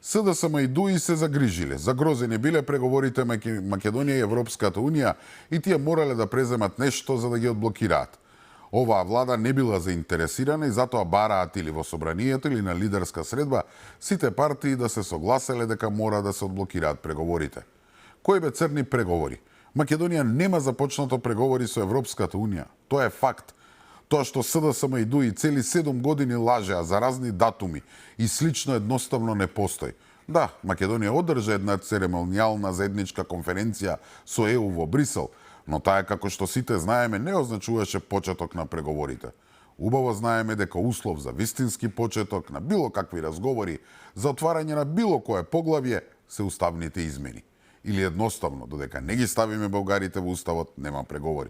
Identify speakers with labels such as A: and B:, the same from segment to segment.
A: СДСМ и ДУИ се загрижиле. Загрозени биле преговорите меѓу Македонија и Европската Унија и тие морале да преземат нешто за да ги одблокираат. Оваа влада не била заинтересирана и затоа бараат или во собранието или на лидерска средба сите партии да се согласеле дека мора да се одблокираат преговорите. Кои бе црни преговори? Македонија нема започнато преговори со Европската Унија. Тоа е факт. Тоа што СДСМ и ДУИ цели 7 години лажеа за разни датуми и слично едноставно не постои. Да, Македонија одржа една церемонијална заедничка конференција со ЕУ во Брисел, но таа, како што сите знаеме, не означуваше почеток на преговорите. Убаво знаеме дека услов за вистински почеток на било какви разговори за отварање на било кое поглавје се уставните измени. Или едноставно, додека не ги ставиме българите во уставот, нема преговори.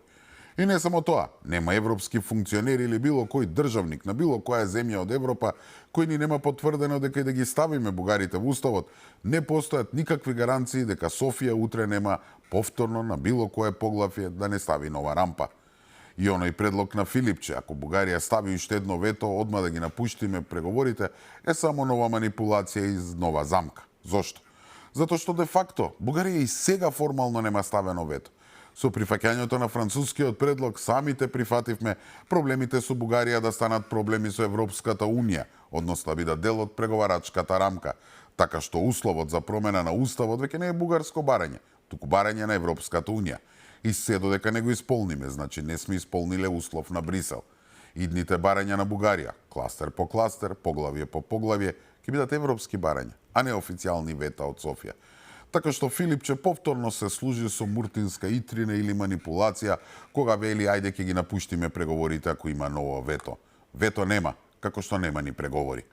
A: И не само тоа, нема европски функционери или било кој државник на било која земја од Европа кој ни нема потврдено дека и да ги ставиме бугарите во уставот, не постојат никакви гаранции дека Софија утре нема повторно на било кое поглавје да не стави нова рампа. И оној предлог на Филипче, ако Бугарија стави уште едно вето, одма да ги напуштиме преговорите, е само нова манипулација и нова замка. Зошто? Затоа што де факто Бугарија и сега формално нема ставено вето. Со прифаќањето на францускиот предлог самите прифативме проблемите со Бугарија да станат проблеми со Европската Унија, односно да бидат дел од преговарачката рамка, така што условот за промена на уставот веќе не е бугарско барање, туку барање на Европската Унија. И се додека не го исполниме, значи не сме исполниле услов на Брисел. Идните барања на Бугарија, кластер по кластер, поглавје по поглавје, ќе бидат европски барања, а не официјални вета од Софија. Така што Филипче повторно се служи со муртинска итрина или манипулација, кога вели ајде ќе ги напуштиме преговорите ако има ново вето. Вето нема, како што нема ни преговори.